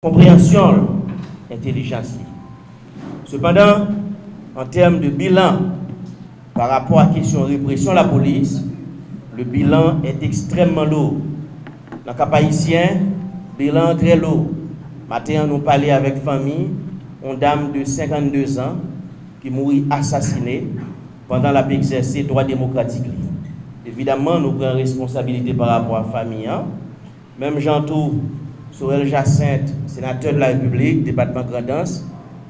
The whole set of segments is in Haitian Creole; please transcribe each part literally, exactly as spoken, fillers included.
konpreyansyon l, entèlijans li. Sepandan, an tèm de bilan, pa rapò a kesyon represyon lapolis, le bilan est extrêmement lourd. Nan Kap Ayisyen, bilan an trè lo. Maten an, nou pale avèk fanmi yon dam de senkannde zan ki mouri asasine pandan l ap egzèse dwa demokratik li. Evidaman, nou pran responsabilite pa rapò a fanmi an. Menm jan tou, Sorel Jacinthe, senatè de la Repiblik, depatman Grandans,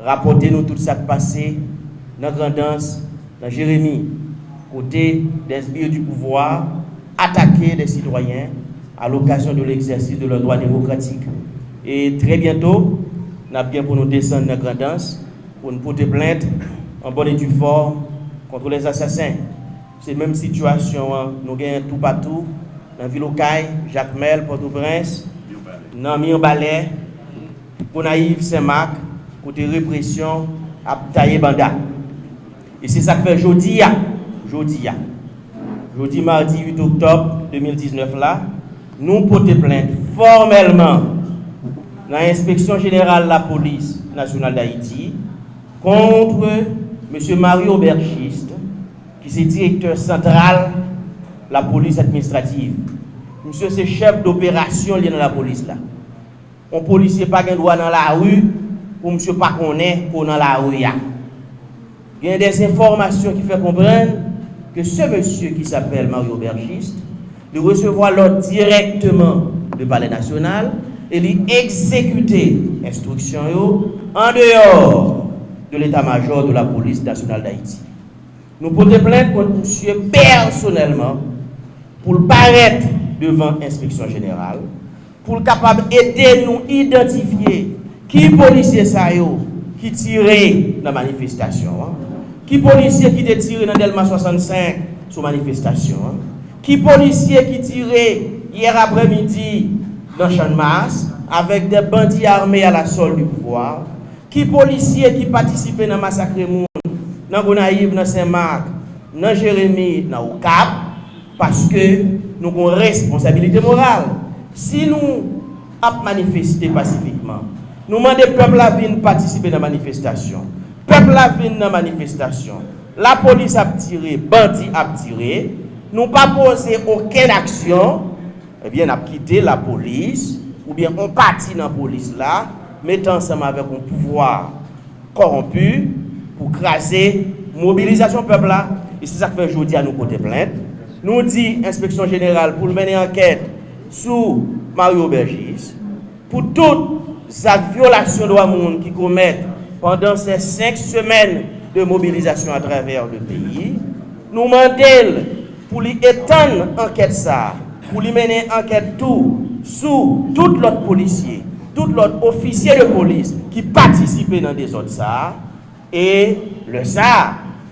rapòte nou tout sa k pase nan Grandans, nan Jeremi, kote des sbires du pouvoir atake des sitwayen a lokazyon de legzèsis de lè dwa demokratik. E trè byento, n ap gen pou nou desann nan Grandans pou n pote plent an bòn e di fòm kont les assassins. Se menm sitiyasyon an nou genyen toupatou, nan vil Okay, Jakmèl, Pòtoprens, nan Mibalè, Gonayiv, Senmak, kote represyon ap taye banda. E se sa k fè jodi a, jodi a, jodi madi uit oktòb de mil diznèf la, nou pote plent fòmèlman nan Enspeksyon Jeneral Lapolis Nasyonal d Ayiti kont mesye Mario Bergiste, ki se direktè santral lapolis administrativ. Misye se chèf doperasyon li nan lapolis la. Yon polisye pa gen dwa nan lari pou misye pa konnen ko nan lari a. Gen des enfòmasyon ki fè konprann ke ce monsieur qui s'appelle Mario Bergiste, li resevwa lòd dirèkteman de Palè Nasyonal e li egzekite enstriksyon yo an deyò de l'état-major de la police nationale d'Haïti. Nou pote plent kont misye pèsonèlman pou l parèt devan Enspeksyon Jeneral, pou l kapab ede nou idantifye ki polisye sa yo ki tire nan manifestasyon an, ki polisye ki te tire nan Dèlma swasannsenk sou manifestasyon an, ki polisye ki tire yè aprèmidi nan Channmas avèk de bandi ame à la solde du pouvoir, ki polisye ki patisipe nan masakre moun nan Gonayiv, nan Senmak, nan Jeremi, nan Okap, paske nou gen yon responsabilite moral. Si nou ap manifeste pasifikman, nou mande pèp la vin patisipe nan manifestasyon, pèp la vin nan manifestasyon, lapolis ap tire, bandi ap tire, nou pa poze okenn aksyon, ebyen, n ap kite lapolis oubyen yon pati nan polis la mete ansanm avèk yon pouvwa kòwonpi pou kraze mobilizasyon pèp la. E se sa k fè jodi a nou pote plent. Nou di Enspeksyon Jeneral pou l mennen ankèt sou Mario Bergiste, pou tout zak vyolasyon dwa moun ki komèt pandan se senk semèn de mobilizasyon atravè le peyi. Nou mande l pou li etann ankèt sa a, pou li mennen ankèt tou sou tout lòt polisye, tout lòt ofisye de polis ki patisipe nan dezòd sa a. E lè sa a,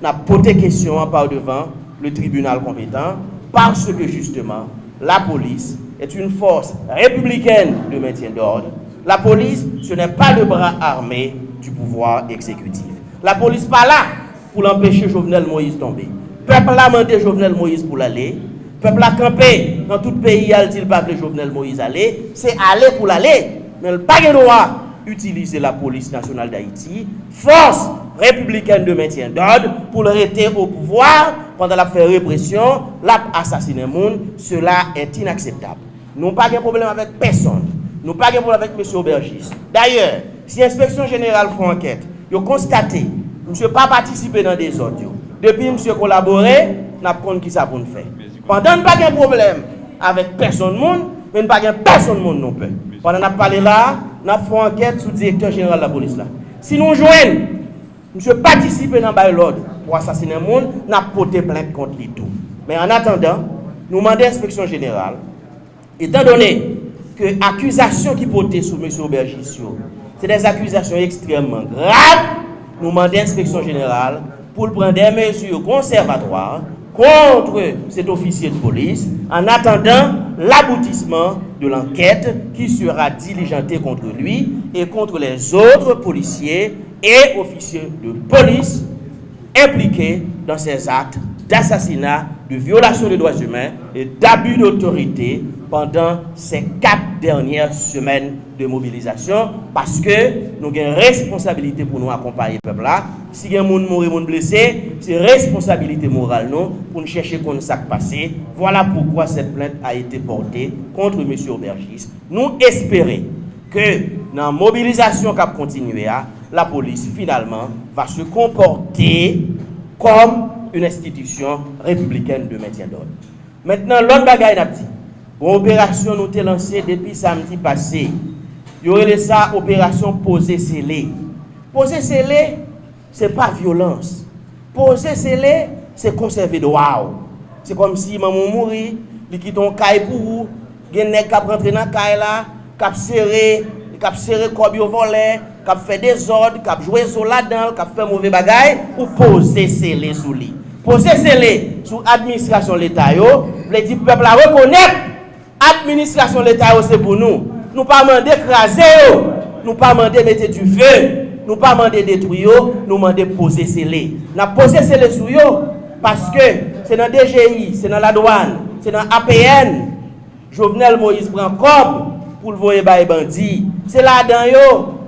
n ap pote kesyon an pa devan le tribinal konpetan, paske jisteman, la police est une force républicaine de maintien d'ordre. La police, ce n'est pas le bras armé du pouvoir exécutif. Lapolis pa la pou l anpeche Jovenel Moïse tonbe. Pèp la mande Jovenel Moïse pou l ale. Pèp la kanpe nan tout peyi a, l di l pa vle Jovenel Moïse ale. Se ale pou l ale, men l pa gen dwa itilize Lapolis Nasyonal d Ayiti, force républicaine de maintien d'ordre, pou l rete o pouvwa pandan l ap fè represyon, l ap asasinen moun. Cela est inacceptable. Nou pa gen pwoblèm avèk pèsonn. Nou pa gen pwoblèm avèk mesye Obergiste. Dayè, si Enspeksyon Jeneral fè yon ankèt, yo konstate misye pa patisipe nan dezòd yo, depi misye kolabore, n ap konn kisa pou n fè. Pandan n pa gen pwoblèm avèk pèsonn moun, men n pa gen pèsonn moun nou pè. Pandan n ap pale la a, n ap fè yon ankèt sou direktè jeneral lapolis la. Si nou jwenn misye patisipe nan bay lòd pou asasinen moun, n ap pote plent kont li tou. Men an atandan, nou mande Enspeksyon Jeneral, etandone ke akizasyon ki pote sou mesye Obergiste yo, se de akizasyon ekstrèmman grav, nou mande Enspeksyon Jeneral pou l pran de mezi konsèvatwa kont set ofisye de polis, en attendant l'aboutissement de l'enquête qui sera diligentée contre lui et contre les autres policiers et officiers de police impliqués dans ces actes d'assassinat, de violation des droits humains et d'abus d'autorité pendant ces quatre dernières semaines de mobilisation, paske nou gen responsabilite pou nou akonpaye pèp la. Si gen moun mouri, moun blese, se responsabilite moral nou pou n chèche konn sa k pase. Voilà pourquoi cette plainte a été portée contre Mesye Aubergiste. Nou espere ke nan mobilizasyon k ap kontinye a, lapolis finalman va se comporter comme une institution républicaine de maintien d'ordre. Mentnan, lòt bagay n ap di, gon operasyon nou te lanse depi samdi pase. Yo rele sa operasyon Poze Sele. Poze Sele, se pa vyolans. Poze sele, se konsève dwa w. Se kòmsi manman w mouri, li kite yon kay pou ou, gen nèg k ap rantre nan kay la, k ap sere, k ap sere kòb yo vòlè, k ap fè dezòd, k ap jwe zo ladan l, k ap fè move bagay, ou poze sele sou li. Poze sele sou administrasyon leta yo, vle di pèp la rekonèt administrasyon leta yo se pou nou. Nou pa mande kraze yo, nou pa mande mete dife, nou pa mande detwi yo, nou mande poze sele. N ap poze sele sou yo, paske se nan D G I, se nan ladwàn, se nan A P N, Jovenel Moïse pran kòb pou l voye bay bandi. Se ladan yo,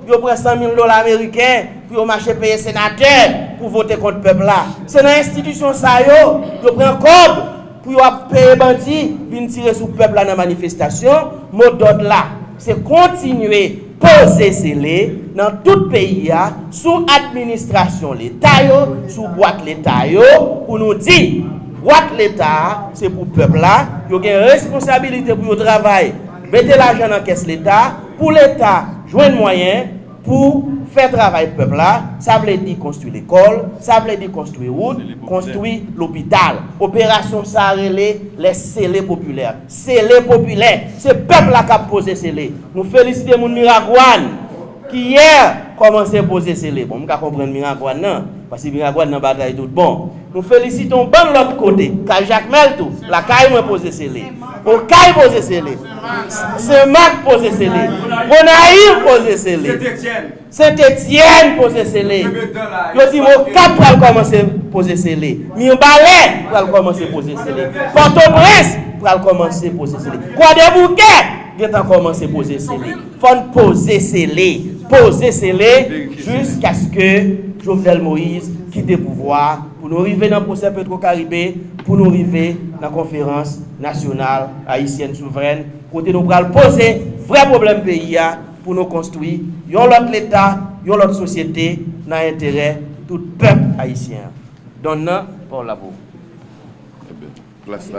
yo pran san mil dola ameriken pou yo mache peye senatè pou vote kont pèp la. Se nan enstitisyon sa yo, yo pran kòb pou yo ap peye bandi vin tire sou pèp la nan manifestasyon. Modòd la, se kontinye poze sele nan tout peyi a sou administrasyon leta yo, sou bwat leta yo, pou nou di, bwat leta a, se pou pèp la, yo gen responsabilite pou yo travay, mete lajan nan kès leta, pou leta jwenn mwayen pou fè travay pèp la, sa vle di konstwi lekòl, sa vle di konstwi wout, konstwi lopital. Operasyon sa a rele les scellés populaires. Sele popilè, se pèp la k ap poze sele. Nou felisite moun Miragwàn ki yè kòmanse poze sele. Bon, m ka konprann Miragwàn nan, paske Miragwàn nan batay tout bon. Nou felisite yon bann lòt kote, kay Jakmèl tou, lakay mwen poze sele. Okay poze sele. Senmak poze sele. Gonayiv poze sele. Sentetyèn poze sele. Yo di m Okap pral kòmanse poze sele. Mibalè pral kòmanse poze sele. Pòtoprens pral kòmanse poze sele. Kwadèboukè gentan kòmanse poze sele. Fò n poze sele. Poze sele jiskaske Jovenel Moïse kite pouvwa a, pou nou rive nan pwosè Petro Caribe, pou nou rive nan konferans nasyonal ayisyèn souvrèn, kote nou pral poze vrè pwoblèm peyi a, pou nou konstwi yon lòt leta, yon lòt sosyete nan enterè tout pèp ayisyen an. Don nan, pawòl la pou ou.